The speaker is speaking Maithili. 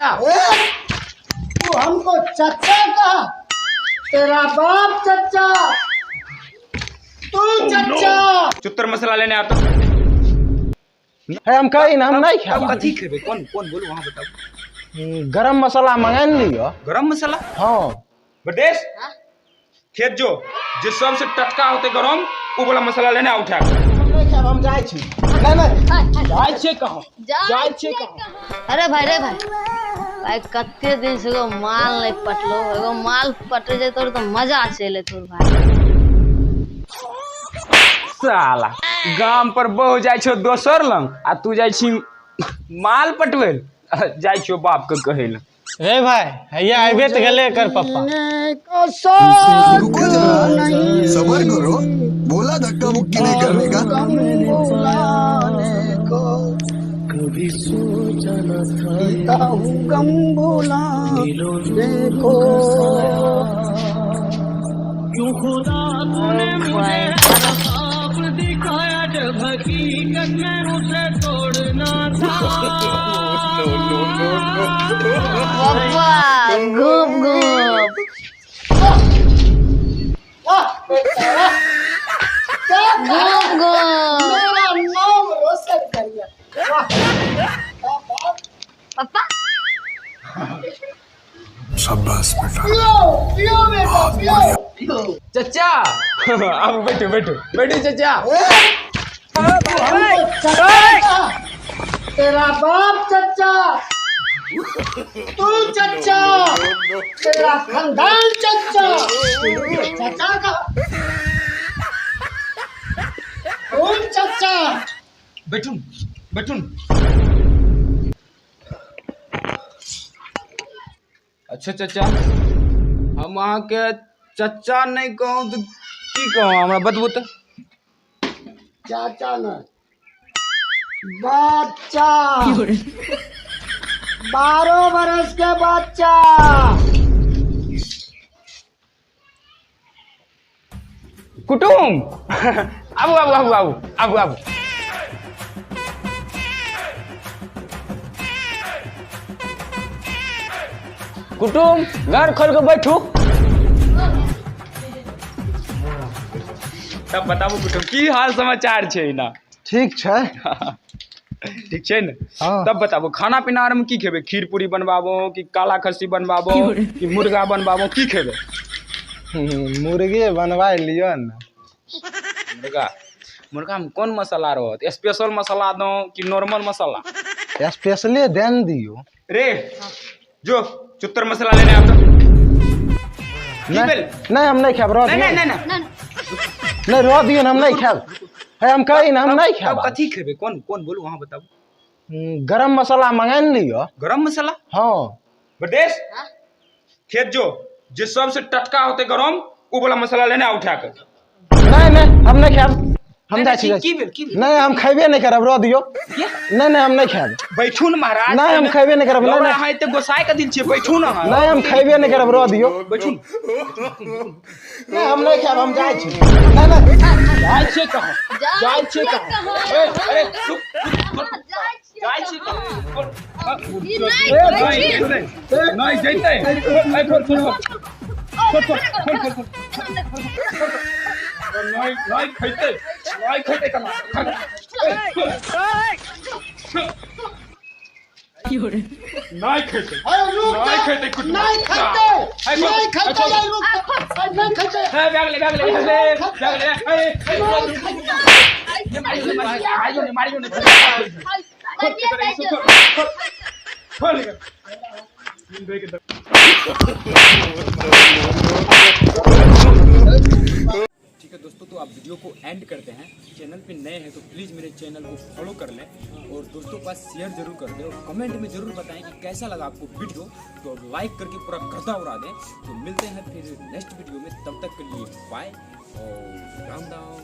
तू हमको चचा कहा, तेरा बाप चचा, तू चचा। चुत्तर मसाला लेने आता है, हम कही ना हम नहीं खाब। कथी खेबे? कौन कौन बोलू वहां बताओ। गरम मसाला मंगा लियो। गरम मसाला? हाँ। बरदेश खेत जो जे सबसे टटका होते गरम वो वाला मसाला लेने आ उठा। हम नहीं खाब, हम जाय छी। नहीं नहीं जाय छी कहां, जाय छी कहां। अरे भाई रे भाई भाई कते दिन से एगो माल नहीं पटलो, एगो माल पटे जे तोर तो मजा चले तोर भाई। साला गाम पर बहु जाय छो दोसर लंग आ तू जाय छी माल पटवे जाय छो बाप के कहे ल। रे भाई हैया आबे त गेले कर पप्पा। रुको जरा, सबर करो, बोला धक्का मुक्की नहीं करने का। कभी सोचा न था गम भुलाने को, क्यों खुदा तूने मुझे ख्वाब दिखाया जब हकीकत में उसे तोड़ना था। पप्पा घूम घूम घूम घूम मेरा नाम रोशन कर दिया। पप्पा शाबाश बेटा, पियो पियो बेटा पियो। चचा अब बैठो बैठो बैठो चचा। तेरा बाप चचा, तू चचा, तेरा खानदान चचा, चचा का कौन चचा। बैठू बैठू। अच्छा चचा हम अहाँ के चचा नहीं कहूँ तो की कहूँ, हमरा बतबू तो। चाचा न बच्चा, 12 बरस के बच्चा। कुटुम आबू आबू आबू आबू आबू आबू। कुटुम घर खोल के बैठू। तब बताबू कुटुम की हाल समाचार छै ना? ठीक छै। ठीक छै ने? हाँ। तब बताबू खाना पीना आर में की खेबे? खीर पूरी बनवाबो कि काला खस्सी बनवाबो कि मुर्गा बनवाबो, की खेबे? मुर्गे बनवा लियो ना। मुर्गा? मुर्गा में कौन मसाला रहत? स्पेशल मसाला दो कि नॉर्मल मसाला? स्पेशले देन दियो। रे जो चुत्तर मसाला लेने आता। नहीं नहीं हम नहीं खाब। नहीं नहीं नहीं नहीं रो दियो हम नहीं खाब। है हम कही ना हम नहीं खाब। कथी खेबे? कौन कौन बोलू वहां बताओ। गरम मसाला मंगा लियो। गरम मसाला? हाँ। बरदेश खेत जो जे सबसे टटका होते गरम वो वाला मसाला लेने आ उठा के। नहीं नहीं हम नहीं खाब, हम जाय छी। नहीं हम खेबे नहीं करब, रो दियो। नहीं नहीं हम नहीं खाब। बैठू न महाराज। नहीं हम खेबे नहीं करब। नहीं नहीं ते गोसाई के दिल छी, बैठू न। नहीं हम खेबे नहीं करब, रो दियो। बैठू। नहीं हम नहीं खाब, हम जाय छी। नहीं नहीं जाय छी कहां, जाय छी कहां। ए अरे रुक रुक जाय छी कहां। नहीं जइते नहीं, छोड़ छोड़ छोड़ छोड़ छोड़। नहीं नहीं खैते, नहीं खैते कमा। नहीं खैते, नहीं खैते कुछ नहीं खैते, नहीं खैते, नहीं खैते। बैग ले बैग ले बैग ले बैग ले। ए मारियो ने मारियो ने खोल ठीक है दोस्तों, तो आप वीडियो को एंड करते हैं। चैनल पे नए हैं तो प्लीज़ मेरे चैनल को फॉलो कर लें और दोस्तों के पास शेयर जरूर कर दें और कमेंट में ज़रूर बताएं कि कैसा लगा आपको वीडियो। तो लाइक करके पूरा गर्दा उड़ा दें। तो मिलते हैं फिर नेक्स्ट वीडियो में, तब तक के लिए बाय और राम राम।